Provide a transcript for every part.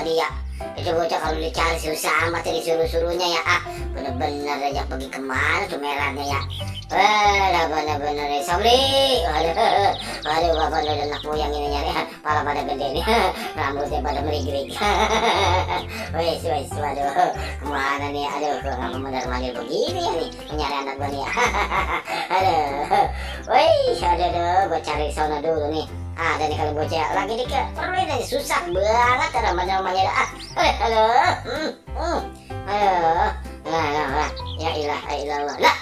tadi ya. Itu bocah kalau dicari susah amat ya, disuruh-suruhnya ya. Bener-bener aja pergi kemana tuh merahnya ya. Bener-bener ya Sobri. Aduh bapak udah anak moyang ini nyari. Pala pada gede nih. Rambutnya pada meligrik. Wes, waduh. Kemana nih? Aduh, kok nggak bener manggil begini ya nih. Nyari anak gue nih ya. Aduh. Aduh, gue cari sono dulu nih. Ada nih kalau bocah lagi di perluin aja susah banget namanya. Halo. Ayo. Lah. Ya ilah. Lah.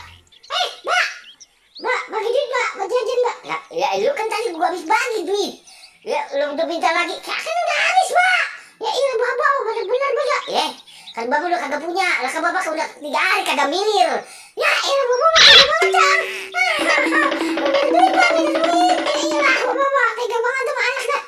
Mbak, bagi duit mbak, mau jajan mbak. Ya lu kan tadi gua habis bagi duit. Ya lu udah minta lagi, kan udah habis mbak. Ya iya bapak, bener bapak. Kan bapak udah kagak punya, lah kan bapak udah 3 hari kagak milir. Ya iya bapak kagak banget. Duit mbak, duit. Ya iya bapak, tega banget sama anak dah.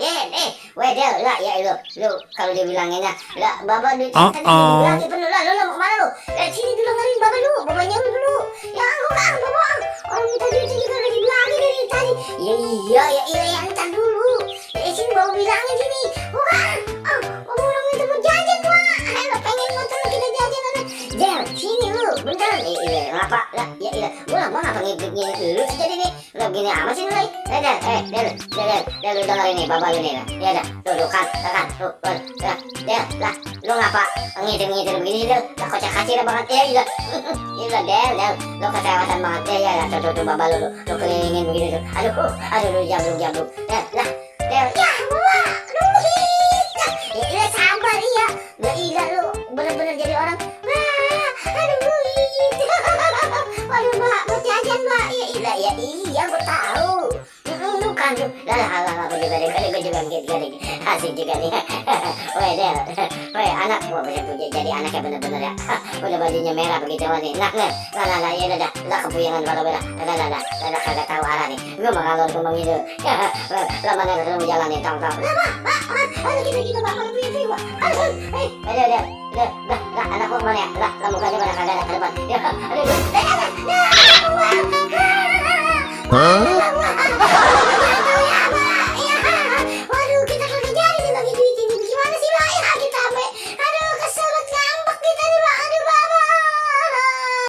Wedel lah ya lu kalau dia bilanginnya, lah bapak duit kan lagi penuh lah, lu mau kemana lu? Sini dulu ngarin bapak lu, bapaknya lu dulu. Ya enggak bapak. Orang minta duit juga lagi bilangin dari tadi. Ya iya ntar dulu. Sini bawa bilangin sini. Bukan. Orang minta mau jajan pak. Lo pengen nonton kita jajan ada. Jel, sini lu. Bentar. Iya ngapa? Lah ya iya. Gua ngapa ngibrit lu sih jadi nih. Lo gini amat sih lu. Del lu dengerin nih bapak lu nih. Ya dah. Tuh kan. Lah lu ngapa ngitir begini Del? Lah kocak kacir banget ya iya. Iya Del. Lo kesewatan banget ya. Tuh bapak lu kelilingin begini tuh. Aduh lu jabluk. Del. Ya bapak. Iya sabar iya. Gak iya lu bener-bener jadi orang. Aduh. Waduh mbak, mau jajan mbak. Iya gua tahu. Lu kan lah gue juga gede asik juga nih. Del, anak gua bisa jadi anak yang bener-bener ya. Udah bajunya merah begitu nih. Nah ya udah kepuyangan kalau bela. Lah kagak tahu arah nih. Gua mau ngalor kembang itu. Lah mana ketemu jalan nih tong. Lah kita bakal pilih gua. Udah anak gua mana ya? Lah mukanya pada kagak ada ke depan. Aduh.